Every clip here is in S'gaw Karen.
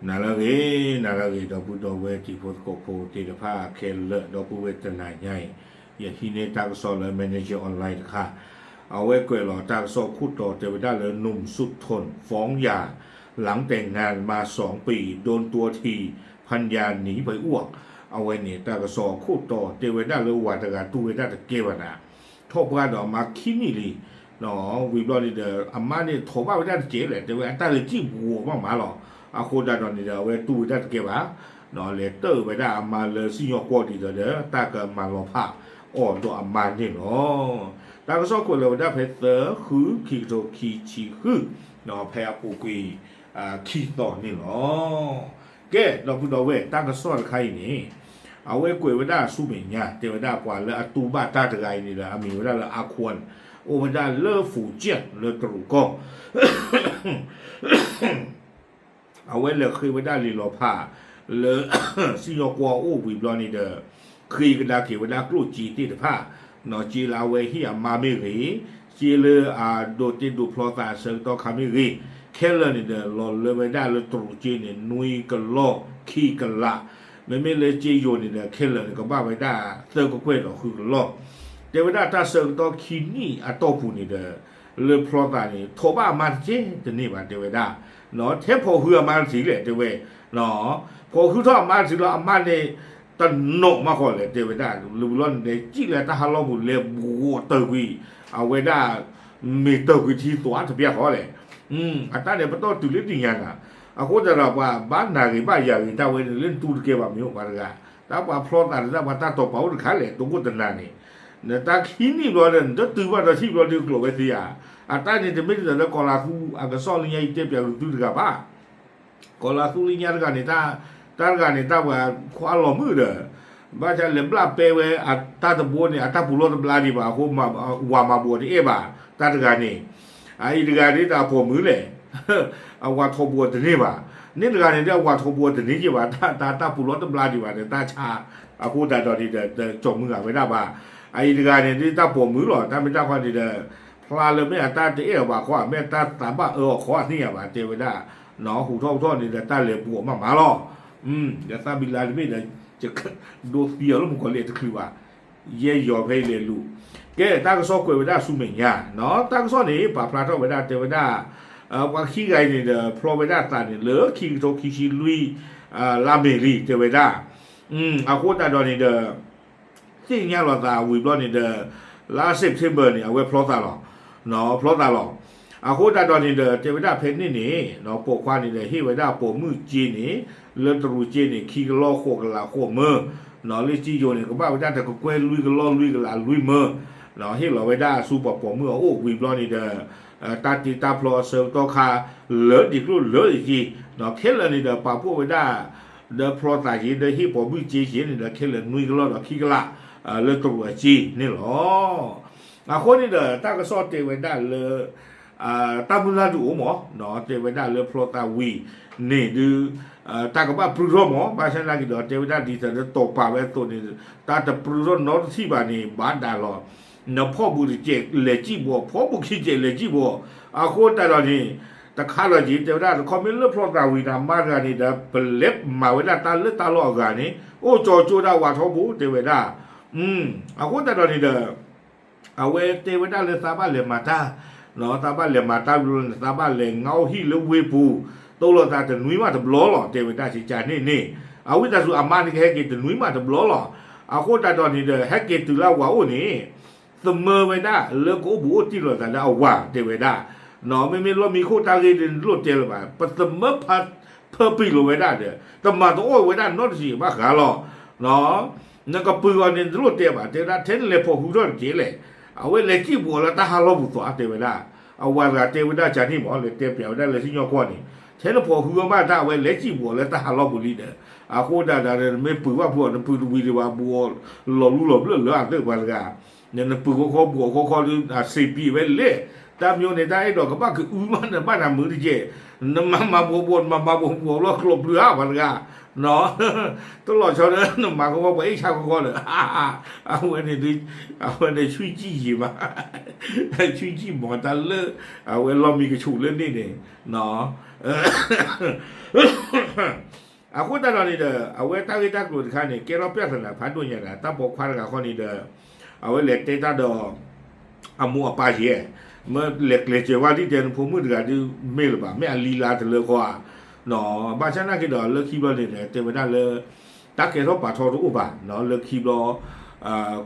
နၤလၢအဂ့ၤ, နၤလၢအဂ့ၤ ဒီပုၢ်ဒီဝဲၢ်တံၤဖိသကိးဖိသ့ၣ်တဖၣ်ခဲလၢာ်, ဒီပုၢ်ဝဲၢ်တနၤညါအံၤ, ယဟံးန့ၢ်တၢ်ကစီၣ်လၢ Manager Online တခါ, အဝဲကွဲးလီၤတၢ်ကစီၣ်ခိၣ်တီတဲဝဲဒၣ်လၢ หนุ่มสุดทนฟ้องหย่า หลังแต่งงานมาสองปี โดนตัวที ภรรยาหนีไปอ้วก အဝဲန့ၣ် တၢ်ကစီၣ်ခိၣ်တီတဲဝဲဒၣ်လၢဝၤတဂၤတူၢ်ဝဲဒၣ်တကဲဘၣ်နၤ, ထီၣ်ပှၢ်ဒီးအမါခံနံၣ်လံ ဝံၤဘျီန့ၣ်ဒီး အမါန့ၣ်ထိးဘၣ်ဝဲဒၣ်တကဲလဲၣ်, တဲဝဲအတၢ်လၢစံၣ်ဘှီးမးမးလီၤ. အဃိသတးဒီးန့ၣ်ဒီး အဝဲတူၢ်ဝဲဒၣ်တကဲဘၣ်, လဲၤတၢၢ်ဝဲဒၣ်အမါလၢစံၣ်ညီၣ်ကွီၢ်ဒ်သိးဒီး တၢ်ကမၤလီၤဖးအီၤဒီးအမါန့ၣ်လီၤ. တၢ်ကစီၣ်ကွဲးလီၤဝဲဒၣ်ဖဲသၢ ဃု ခံကထိခံဆံဃု, ဖဲအပူၤကွံာ် ခံသီန့ၣ်လီၤ. ကဲ ဒီပုၢ်ဒီဝဲၢ် တၢ်ကစီၣ်တခါအံၤန့ၣ် အဝဲကွဲးဝဲဒၣ်ဆူမဲာ်ညါ တဲဝဲဒၣ်ပှၤလၢအတူၢ်ဘၣ်တၢ်တဂၤအံၤန့ၣ်ဒီး အမံၤဝဲဒၣ်လၢ အခွန် အိၣ်ဝဲဒၣ်လၢ ဖူကၠၣ် လၢတရူးကီၢ် အဝဲလဲၤဃ့ဝဲဒၣ်လံာ်လီၤဖး လၢ စံၣ်ညီၣ်ကွီၢ်အိၣ်ဝံၤဘျီန့ၣ်ဒီး ဃ့ကဒါက့ၤဝဲဒၣ်ကျိၣ်စ့သ့ၣ်တဖၣ်, စ့လၢအဝဲဟ့ၣ်အမါမ့ၢ်ဂ့ၤ, စ့လၢအဒိးတ့ဒိးဖျီသးအဆၢကတီၢ်ခါမ့ၢ်ဂ့ၤ, ခဲလၢာ်န့ၣ်ဒီး လီၤလၢဝဲဒၣ်လၢတရူးစ့န့ၣ် နွံကလီၢ်ခံကလး, မ့မ့ၢ်လၢစ့ယိၤန့ၣ်ဒီး ခဲလၢာ်န့ၣ် ကဘၣ်ဝဲဒၣ်သၢကကွဲၢ်ဒီးဃုကလီၢ်, တဲဝဲဒၣ်တၢ်ဆၢကတီၢ်ခံနံၣ်အတီၢ်ပူၤန့ၣ်ဒီး လၢဖျီသးန့ၣ် ထိးဘၣ်အမါတကဲတန့ၢ်ဘၣ် တဲဝဲဒၣ်, ထဲဖီၣ်ဟုအမါတထံးလဲၣ် တဲဝဲ, ဖီၣ်ဟုထီၣ်အမါတထံးလီၤ အမါန့ၣ် တနီၤမးဃီလဲၣ် တဲဝဲဒၣ်, လၢပလီၢ်န့ၣ် စံၣ်လၢတၢ်ဟးလီၢ်ပူၤလဲၤဘှီးတၢၢ်ကွံာ်, အဝဲဒၣ် မ့ၢ်တၢၢ်ကွံာ်ထံသွးတပျၢ်ဃီလဲၣ်, အတၢ်န့ၣ်ပတီၢ်တုၤလၢတညါနၤ, အဃိသတးဒီးပှၤဘၣ်နၤဂ့ၤဘၣ်ယၤဂ့ၤ တၢ်ဝဲန့ၣ်လၢနတူၢ်တကဲဘၣ်မ့ၢ်အိၣ်ပှၤတဂၤ, တၢ်ပှၤဖျီသးဒီးတၢ်ပှၤတၢ်တီၤပာ်အိၣ်တခါလဲၣ် တအိၣ်တနၤန့ၣ်, နတၢ်ခံနံၣ်ဘျီဒီး နတတုၤဘၣ်ဒီးထံၣ်ဘျီဒီးကျိးဝဲသ့ဧါ, အတၢ်န့ၣ်တမ့ၢ်ဒ်သိးလၢကီၤလၤသူအကစီၣ်လၢညါအံၤတဲပၠးဂုာ်သုတဂၤဘၣ် ကီၤလၤသူလၢညါတဂၤန့ၣ် တၢ်တဂၤန့ၣ် တၢ်ပှၤခွါလီၤမုၣ်ဒီး ဘၣ်ဆၣ်လဲၤဘျၣ်ပဲဝဲအတၢ်တဘိန့ၣ် အတၢ်ပူၤလီၢ်တဘျါဒံးဘၣ်အဃိ ဝၤမၤဘှီးတအဲၣ်ဘၣ် တၢ်တဂၤန့ၣ်, အအံၤတဂၤဒ်တၢ်ပိာ်မုၣ်လဲၣ်, အဝၤထီဘှီးတန့ၢ်ဘၣ်, န့ၣ်တဂၤန့ၣ်ဒီးအဝၤထီဘှီးတန့ၢ်က့ၤဘၣ် တၢ်တၢ်ပူၤလီၢ်တဘျါဒံးဘၣ်ဒီး တၢ်ဆါ, အဃိသတးဒီးန့ၣ်ဒီး တကၠီၤမုၢ်ဂၤဝဲဒၣ်ဘၣ်, အအံၤတဂၤန့ၣ်ဒ်တၢ်ပိာ်မုၣ်လီၤ တၢ်မ့ၢ်တၢ်ခီန့ၣ်ဒီး ဖျါလၢမ့ၢ်အတၢ်တအဲၣ်အီၤဘၣ်ခီ မ့ၢ်အတၢ်သးဘၣ်အၢအီၤခီအသ့ၣ်ညါဘၣ် တဲဝဲဒၣ်, ဟူးထီၣ်ဟူးထီၣ်န့ၣ်ဒီး တၢ်လဲၤပှီၢ်မးမးလီၤ, ဒီးသးဘံလါတဘ့ၣ်ဒီး ဒိသံအီၤလၢမုၣ်ကီၤလံၢ်တချုးဘၣ်, ယဲၢ်ယီၤဖဲအံၤလဲၤလူၤ, ကဲ တၢ်ကစီၣ်ကွဲးဝဲဒၣ်ဆူမဲာ်ညါ, တၢ်ကစီၣ်န့ၣ် ပာ်ဖျါထီၣ်ဝဲဒၣ်တဲဝဲဒၣ် ပှၤခံဂၤအံၤန့ၣ်ဒီး ဖျီဝဲဒၣ်သးန့ၣ် လၢခံကထိခံဆံလွံၢ် လါမ့ၤလံ တဲဝဲဒၣ်, အဃိသတးဒီးန့ၣ်ဒီး သ့ၣ်ညါလီၤသးဝံၤဘျီန့ၣ်ဒီး လါ September န့ၣ် အဝဲဖျီသးလီၤ, ဖျီသးလီၤ, အဃိသတးဒီးန့ၣ်ဒီး တဲဝဲဒၣ်ဖဲန့ၣ်န့ၣ် ပိာ်ခွါန့ၣ်ဒီး ဟ့ၣ်ဝဲဒၣ်ပိာ်မုၣ်စ့န့ၣ် လၢတရူးစ့န့ၣ် ခံကလီၢ်ဃိးကလးဃိးမၢ, လၢစ့ယိၤန့ၣ် ကဘၣ်ဝဲဒၣ်တကကွဲၢ်လွံၢ်ကလီၢ်လွံၢ်ကလးလွံၢ်မၢ, ဟ့ၣ်လီၤဝဲဒၣ်ဆူပှၤပိာ်မုၣ်အအိၣ်ဝံၤဘျီန့ၣ်ဒီး တၢ်တ့တၢ်ဖျီအဆၢကတီၢ်ခါ လၢဒံးကျိၣ်လၢဒံးစ့, ခဲလၢာ်န့ၣ်ဒီး ပာ်ဖှိၣ်ဝဲဒၣ် ဒီးဖျီသးက့ၤ ဒီးဟ့ၣ်ပိာ်မုၣ်စ့က့ၤန့ၣ်ဒီး ခဲလၢာ်နွံကလီၢ်ဒီးခံကလး လၢတရူးအစ့န့ၣ်လီၤ. အဃိန့ၣ်ဒီး တၢ်ကစီၣ်တဲဝဲဒၣ်လၢ တၢ်မုၢ်လၢ်ဒုးအိၣ်မး, တဲဝဲဒၣ်လၢဖျီသးဝံၤန့ၣ်ဒုး တၢ်ကဘၣ်ပြုၢ်ထီၣ်မး, ဘၣ်ဆၣ်သနာ်က့ဒီး တဲဝဲဒၣ်ဒ်သိးလၢတီၤပာ်ဝဲအသိးန့ၣ် တၢ်တပြုၢ်ထီၣ်နီတထံၣ်ဘၣ်န့ၣ် ဘၣ်ဒၣ်လီၤ. နဖီၣ်ဘူးတစဲးလဲၤစံၣ်ဘှီး, ဖီၣ်ဘူးခံစဲးလဲၤစံၣ်ဘှီး, အဃိသတးဒီးန့ၣ် တခါလီၤက့ၤ တဲဝဲဒၣ် တခီမ့ၢ်လၢဖျီသးဝံၤန့ၣ် မါတဂၤန့ၣ်ဒီး ပလဲၤမၤဝဲဒၣ်တၢ်လၢတၢ်လီၢ်အဂၤန့ၣ် အိၣ်ကၠီကၠိဒၣ်ဝၤထီဘိ တဲဝဲဒၣ် အဃိသတးဒီးန့ၣ်ဒီး အဝဲတဲဝဲဒၣ်လၢသးဘၣ်လဲၤမၤတၢ်, သးဘၣ်လဲၤမၤတၢ်ဘျီန့ၣ် သးဘၣ်လဲၤငါအိၣ်ဟံၣ်လၢဝ့ၢ်ပူၤ, တိၢ်လိာ်သးတနွံမးတဘျီလီၤ တဲဝဲဒၣ် ကကန့ၣ်န့ၣ်, အဝံသးစူၤအမါန့ၣ်ကဟဲက့ၤတနွံမးတဘျီလီၤ. အဃိသတးဒီးန့ၣ်ဒီး ဟဲက့ၤတုၤလၢအဝၤအိၣ်န့ၣ် သမၢဝဲဒၣ်လၢကအိၣ်ဘူးအိၣ်တံၢ်လိာ်သးလၢအဝၤ တဲဝဲဒၣ်, မ့မ့ၢ်လီၢ်မံခိၣ်တၢ်ဂ့ၢ်ဒ်န့ၣ် တလိၣ်တဲလၢၤဘၣ်, ပသမၢဖၢပံာ်လိာ်ဝဲဒၣ်ဒီး တမၤတအီၣ်ဝဲဒၣ်နီတစံးဘၣ်ဃးလီၤ. နကပုာ်အီၤန့ၣ် တလိၣ်တဲဘၣ်, တဲဝဲဒၣ် ထဲနလဲၤဖီၣ်ဟုထီၣ်တက့ၢ်လဲၣ်, အဝဲလဲၤစံၣ်ဘှီးလၢတၢ်ဟးလီၢ်ပူၤသိး တဲဝဲဒၣ်, အဝၤတဂၤတဲဝဲဒၣ်ကန့ၣ်မး လဲၤတဲပၠးဝဲဒၣ်လၢစံၣ်ညီၣ်ကွီၢ်န့ၣ် ထဲနဖီၣ်ဟုအီၤမးတၢ် အဝဲလဲၤစံၣ်ဘှီးလၢတၢ်ဟးလီၢ်ပူၤလံဒီး, အဃိဒၣ်ဒၣ်ဒီး နမ့ၢ်ပုာ်ဘၣ်ဖုးအီၤ နပုာ်တဝံၤဒံးဘၣ် ဘူးအီၤလီၤလူလီၤဘျၢၣ်လၢအသ့ၣ်ပှၤတဂၤ, နပုာ်ခီခီဘူးအီၤခီခီဒီး အစ့ပံးဝဲလဲၣ် တၢ်မၠိန့ၣ် တၢ်အဲၣ်ဒိးကဘၣ်ကအုမး နဘၣ်နၤမုာ်တက့ၢ်, နမၤမၤဘှီဘှီ နမၤမၤဘှီဘှီလီၤ ကျိးပျုၤဧါ ပှၤတဂၤ, တလီၤဆီဒီးနမၤကဝီၤပှၤအ့ၣ်ဆါကဝီၤဒီး, အဝဲန့ၣ်ဒုး, အဝဲန့ၣ်ဆှံကံၣ်ယံာ်မး, ဆှံကံၣ်မီၤတၢ်လၢ, အဝဲလီၤမံၤကဆူးလၢန့ၣ်န့ၣ်, အဃိသတးဒီးန့ၣ်ဒီး အဝဲတၢ်ဂ့ၢ်တၢ်ကျိၤတခါန့ၣ် ကဲထီၣ်ပြဿနာဖးဒိၣ်ညါဒၣ် တၢ်ပိာ်ခွါတဂၤဃီန့ၣ်ဒီး, အဝဲလဲၤတဲတၢ်ဒီး အမိၢ်အပၢ်ယဲၢ်, မ့ၢ်လဲၤကျဲးစၢးဝဲဒ်တဲနဖိမုၣ်တဂၤဒုးမ့ၢ်လၢၤဘၣ် မ့ၢ်အလံၤလါတလၢဃီဧါ, ဘၣ်ဆၣ်နာ်က့ဒီးလၢခံဘျီန့ၣ်ဒီး တဲဝဲဒၣ်လၢ တၢ်ကဲထီၣ်ပာ်ထီတအိၣ်ဘၣ်, လၢခံဘျီ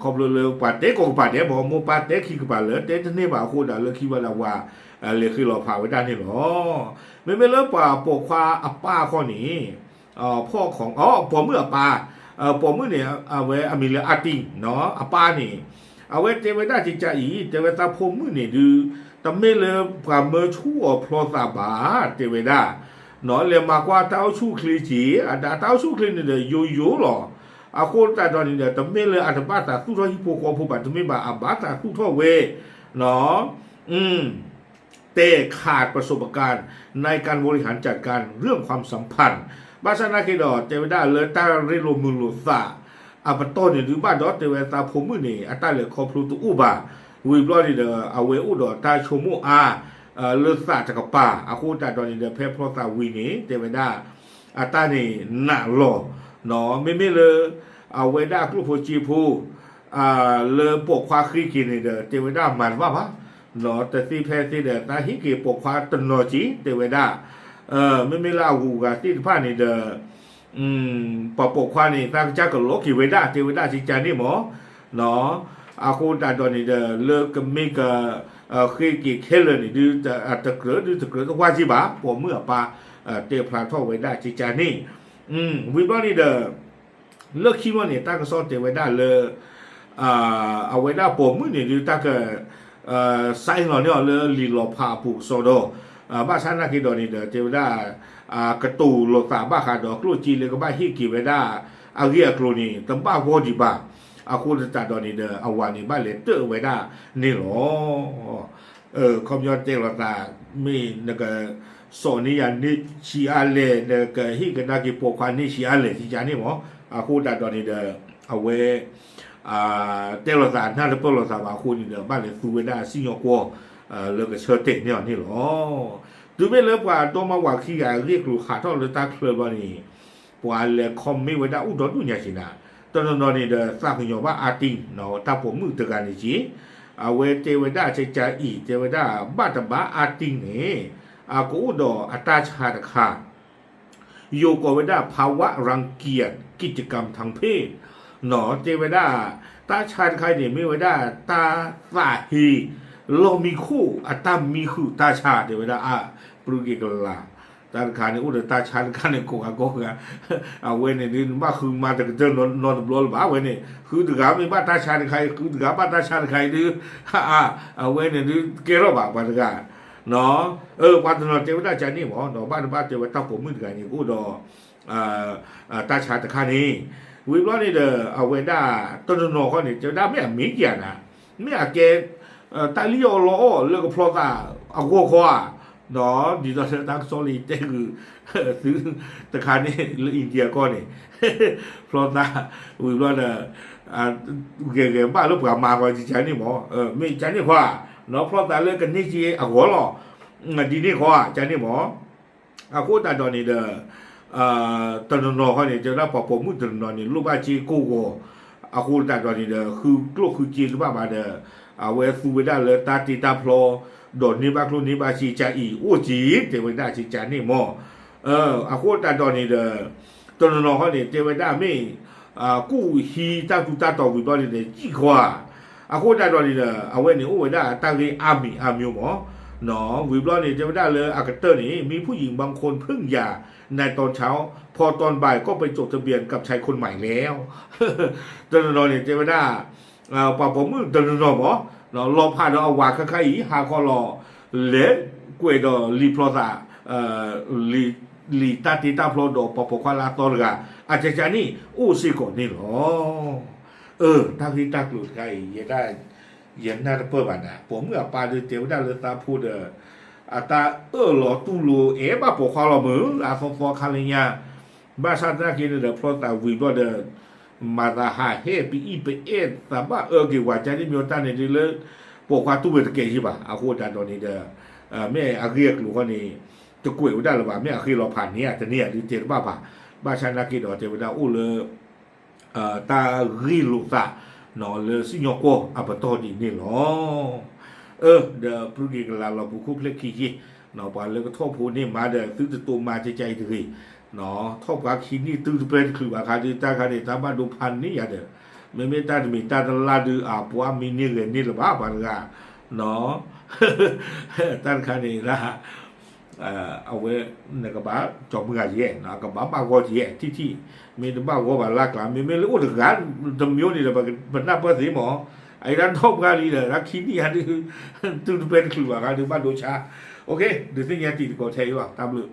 ခီဖျိလၢပှၤတဲကိးကပၤဒဲး ဘၣ်မိၢ်ပၢ်တဲခံကပၤလၢ တဲတန့ၢ်ဘၣ်အဃိဒီး လၢခံဘျီဒီးပှၤလဲၤဃ့လီၤဖးဝဲဒၣ်န့ၣ်လီၤ. မ့မ့ၢ်လၢပှၤပိာ်ခွါအပၢ်အဃီန့ၣ်, ဖီၣ်ခီ, ပိာ်မုၣ်အပၢ်, ပိာ်မုၣ်န့ၣ် အဝဲအမံၤလၢအတံၢ်, အပၢ်န့ၣ်, အဝဲတဲဝဲဒၣ်ကကါအံၤ တဲဝဲသးဖိမုၣ်န့ၣ်ဒုး တမ့ၢ်လၢပှၤမၢဆူၣ်အီၤဖျီသးဘၣ်, တဲဝဲဒၣ် လဲၤမၤကွၢ်တၢ်အိၣ်ဆူၣ်အိၣ်ချ့က့ၤ, အတၢ်အိၣ်ဆူၣ်အိၣ်ချ့န့ၣ်ဒီးယိယိလီၤ. အဃိသတးဒီးန့ၣ်ဒီး တမ့ၢ်လၢအတဘၣ်သးသူၣ်ထီၣ်ဟံၣ်ဖိဃီဖိဘၣ်, တမ့ၢ်ဘၣ် အဘၣ်သးသူၣ်ထီၣ်ဝဲ, တဲခးပစိပကၣ် ในการบริหารจัดการเรื่องความสัมพันธ์, ဘၣ်ဆၣ်နာ်က့ဒီး တဲဝဲဒၣ်လၢတၢ်ရ့လိာ်မုာ်လိာ်သး အပတီၢ်န့ၣ်ဒုးဘၣ်ဒီး တဲဝဲသးဖိမုၣ်န့ၣ် အတၢ်လဲၤခီဖျိတအိၣ်ဘၣ်, ဝံၤဘျီန့ၣ်ဒီး အဝဲအိၣ်ဒီးတၢ်ဆိကမိၣ်အါ လၢသးတကပၤ, အဃိသတးဒီးန့ၣ်ဒီး ဖဲဖျီသးဝံၤန့ၣ် တဲဝဲဒၣ် အတၢ်န့ၣ်နးလီၤ, မ့မ့ၢ်လၢ အဝဲဒၣ်ကျိၣ်ဖိစ့ဖိ လၢပိာ်ခွါဃ့က့ၤန့ၣ်ဒီး တဲဝဲဒၣ်မၤတဘၣ်ဘၣ်, တသ့ဖဲသ့ဒီး သးဟ့ၣ်က့ၤပိာ်ခွါတနီၤက့ၤ တဲဝဲဒၣ်, မ့မ့ၢ်လၢအဂုၤအဂၤသ့ၣ်တဖၣ်န့ၣ်ဒီး ပှၤပိာ်ခွါန့ၣ် သးကစၢ်ကလီက့ၤဝဲဒၣ် တဲဝဲဒၣ်ကကါန့ၣ်မး, အဃိသတးဒီးန့ၣ်ဒီး လၢကမ့ၢ်က ဃ့က့ၤခဲလၢာ်န့ၣ်ဒုး တကြၢးဒုးတကြၢးတဝါက့ၤဘၣ် ပိာ်မုၣ်အပၢ် တဲဖျါထီၣ်ဝဲဒၣ်ကကါန့ၣ်, ဝံၤဘျီန့ၣ်ဒီး လၢခံဘျီန့ၣ် တၢ်ကစီၣ်တဲဝဲဒၣ်လၢ အဝဲဒၣ်ပိာ်မုၣ်န့ၣ်ဒုး တၢ်က sign လီၤန့ၢ်အီၤလၢလံာ်လီၤဖးအပူၤကစီဒီး, ဘၣ်ဆၣ်နာ်က့ဒီးန့ၣ်ဒီး တဲဝဲဒၣ် ကတိၤလိာ်သးဘၣ်ဃးဒီးကျိၣ်စ့လၢကဘၣ်ဟ့ၣ်က့ၤဝဲဒၣ် အဂ့ၢ်အကျိၤန့ၣ် တဘၣ်ဂီၢ်ဒံးဘၣ်, အဃိသတးဒီးန့ၣ်ဒီး အဝၤန့ၣ်ဘၣ်လဲၤတၢၣ်ဝဲဒၣ်န့ၣ်လီၤ. ခီပညီတဲလိာ်သး မ့ၢ်နက စိာ်န့ၢ်ယၤန့ၢ်ဆံးအါလဲၣ် နကဟ့ၣ်ကဒါက့ၤပိာ်ခွါန့ၢ်ဆံးအါလဲၣ် ကကါန့ၣ်မး, အဃိသတးဒီးန့ၣ်ဒီး အဝဲ တဲလိာ်သးနၢ်တပၢၢ်လိာ်သးဘၣ်အဃိန့ၣ်ဒီး ဘၣ်လဲၤသူဝဲဒၣ်စံၣ်ညီၣ်ကွီၢ် လၢကဆၢတဲာ်န့ၢ်အီၤန့ၣ်လီၤ. တုၤမ့ၢ်လၢပှၤဒီမါဝၤခံဂၤအဂ့ၢ်အကျိၤဟးထီၣ်လၢတၢ်ချၢဘျီန့ၣ် ပှၤလဲၤ comment ဝဲဒၣ်အိၣ်ဒီဒူၣ်ညါက့ၤနၤ, တနီၤနီၤန့ၣ်ဒီး သးကညီၤဘၣ်အါတံၢ် တၢ်ပိာ်မုၣ်တဂၤန့ၣ်က့ၤ, အဝဲတဲဝဲဒၣ်ကကါအံၤ တဲဝဲဒၣ်ဘၣ်တဘၣ်အါတံၢ်န့ၣ် အကအိၣ်ဒီးအတၢ်ဆါတခါ ယိၤကိးဝဲဒၣ် ภาวะรังเกียจกิจกรรมทางเพศ တဲဝဲဒၣ် တၢ်ဆါတခါအံၤန့ၣ် မ့ၢ်ဝဲဒၣ်တၢ်သးဟ့ လီၢ်မံခိၣ်အတၢ်မံဃုာ်တၢ်ဆါ တဲဝဲဒၣ်အါ ပြူက့ၤကလၤ တၢ်တခါန့ၣ် အိၣ်ဒီးတၢ်ဆါတခါန့ၣ် ကိးဂၤကိးဂၤ အဝဲန့ၣ်ဒုး နဘၣ်ဃုမါတကတၢၢ်နီတဘျီလၢၤဘၣ် အဝဲန့ၣ် ဃုတဂၤမ့ၢ်ဘၣ်တၢ်ဆါတခါအံၤ ဃုတဂၤဘၣ်တၢ်ဆါတခါအံၤဒုး အဝဲန့ၣ်ဒုး ကဲထီၣ်ဘၣ်ပှၤတဂၤ ပှၤတနီၤတဲဝဲဒၣ်ကန့ၣ်မး ဒီးဘၣ်တဘၣ်တဲဝဲတၢ်ပိာ်မုၣ်တဂၤန့ၣ် ကအိၣ်ဒီး တၢ်ဆါတခါန့ၣ် ဝံၤဘျီန့ၣ်ဒီး အဝဲဒၣ် တနီၤနီၤဃီန့ၣ် တဲဝဲဒၣ်မ့ၢ်အမ့ၢ်ကယၤနၤ မ့ၢ်အကဲ တၢ်လံၣ်အီၣ်လီအီၣ်လၢကဖျီသးအဂီၢ်ဃီဧါ ဒ်သိးလၢတၢ်ကစီၣ်လၢယတဲဂုာ် သုတခါန့ၣ် လၢ India ကီၢ်န့ၣ် ဖျီသး ဝံၤဘျီဒီး ဂဲၤဂဲၤဘၣ်လၢပှၤမၤဃီကန့ၣ်မး မ့ၢ်ကန့ၣ်ဃီဧါ နီၢ်ဖျီသးလၢကန့ၢ်က့အဂီၢ်လီၤ ဒ်န့ၣ်ဃီဧါ ကန့ၣ်မး အဃိသတးဒီးန့ၣ်ဒီး တနီၤနီၤဃီန့ၣ် တဲဝဲဒၣ်ပှၤပိာ်မုၣ်တနီၤနီၤန့ၣ် လိၣ်ဘၣ်စ့ကိၢ်ဂီၤ အဃိသတးဒီးန့ၣ်ဒီး ဃုကျိၣ်ဃုစ့တဘၣ်ဘၣ်ဒီး အဝဲသူဝဲဒၣ်လၢတၢ်တ့တၢ်ဖျီ ဒီးန့ၢ်ဘၣ်ကျိၣ်န့ၢ်ဘၣ်စ့ကါအံၤ အိၣ်က့ၤ တဲဝဲဒၣ်ကကန့ၣ်မး အဃိသတးဒီးန့ၣ်ဒီး တနီၤနီၤဃီန့ၣ် တဲဝဲဒၣ်မ့ၢ် ကူၣ်ဟံးတၢ်ထူးတၢ်တီၤဝံၤဘျီန့ၣ်ဒီး စံၣ်ဃီဧါ အဃိသတးဒီးန့ၣ်ဒီး အဝဲန့ၣ်အိၣ်ဝဲဒၣ်တၢ်ဂ့ၢ်အါမံၤအါမံၤမး ဝံၤဘျီန့ၣ် တဲဝဲဒၣ်လၢအကတၢၢ်န့ၣ် มีผู้หญิงบางคนเพิ่งหย่าในตอนเช้า พอตอนบ่ายก็ไปจดทะเบียนกับชายคนใหม่แล้ว တနီၤနီၤန့ၣ် တဲဝဲဒၣ် ပှၤပိာ်မုၣ်တနီၤနီၤမး လီၤဖးဒီးအဝၤခါခါအံၤ ဟးခီလီၤ လဲၤကွဲးဒီးလံာ်ဖျီသး လံာ်တၢ်တ့တၢ်ဖျီဒီးပှၤပိာ်ခွါလၢအသီတဂၤ အကကန့ၣ် အိၣ်စ့ၢ်ကီးန့ၣ်လီၤ. အၢ တၢ်ဂ့ၢ်တၢ်ကျိၤတခါအံၤ ယဲဒၣ် ယနၢ်တပၢၢ်ဘၣ်နၤ, ပိာ်မုၣ်အပၢ်ဒုးတဲဝဲဒၣ်လၢသးဖိဒီး အတၢ်အၢၣ်လီၤတူၢ်လိာ် အဲၣ်ဘၣ်ပိာ်ခွါလီၤမုၢ် အသီသီခါလၢညါ, ဘၣ်ဆၣ်သနာ်က့န့ၣ်ဒီး ဖျီသးဝံၤဘျီဒီး မၤသးဟးဟဲပအံၣ်ပအဲၣ်သးဘၣ်အၢက့ၤဝဲ ကန့ၣ်မ့ၢ်တၢ်န့ၣ်ဒုးလၢ ပိာ်ခွါတူၢ်ဝဲတကဲယံၤဘၣ်. အဃိသတးဒီးန့ၣ်ဒီး မ့ၢ်အဂ့ၢ်အကျိၤဃီန့ၣ် တကွဲးဝဲဒၣ်လၢၤဘၣ်, မ့ၢ်အဃ့လီၤဖးန့ၢ်ဧါတန့ၢ်ဧါဒုးတဲတဘၣ်ဘၣ်. ဘၣ်ဆၣ်သနာ်က့ဒီးတဲဝဲဒၣ်အိၣ်လၢ တၢ်ဂ့ၢ်လိာ်သး လၢစံၣ်ညီၣ်ကွီၢ်အပတီၢ်ဒ်န့ၣ်လီၤ. အၢ ဒီးပြူၢ်က့ၤကလၤလီၤပူၤခိၣ်ဖျဲၣ်ခံယ့ၢ်, ပှၤလၢကထီၣ်ဖိန့ၢ်မါဒီး သုတတိၢ်မါကကါအံၤတဂ့ၤ, ထီၣ်ပှၤခံနံၣ်သုတပဲတချုးဘၣ်ခါဒုး တၢ်ခါန့ၣ် တၢ်ဘၣ်ဒိဖးန့ၢ်ယၤဒီး, မ့မ့ၢ်တၢ်တမံၤတၢ်တလါဒုး အပှၤမံၤန့ၢ်ဂဲၤန့ၢ်လၢၤဘၣ် ပှၤတဂၤ တၢ်တခါန့ၣ်ဒၣ် အဝဲ နကဘၣ်ကၠီမုၢ်ဂၤယဲၢ် ကဘၣ်ဘၣ်ဂီၢ်ယဲၢ် ထံၣ်ထံၣ်, မ့ၢ်တဘၣ်ဂီၢ်ဘၣ်လၢ်ကျါ မ့မ့ၢ်လၢအိၣ်တဂၤတမံၤန့ၣ်ဒီး ပနၢ်ပၢၢ်သ့မး, အအံၤဒၣ်ထီၣ်ပှၤလံဒီး တၢ်ခံနံၣ်ယၤဒုး သုတပဲတချုးဘၣ်ခါဒုး ဘၣ်ဒိဆါ, ဒုးသ့ၣ်ညါတံၤသကိးထဲအံၤလီၤ တၢ်ဘျုး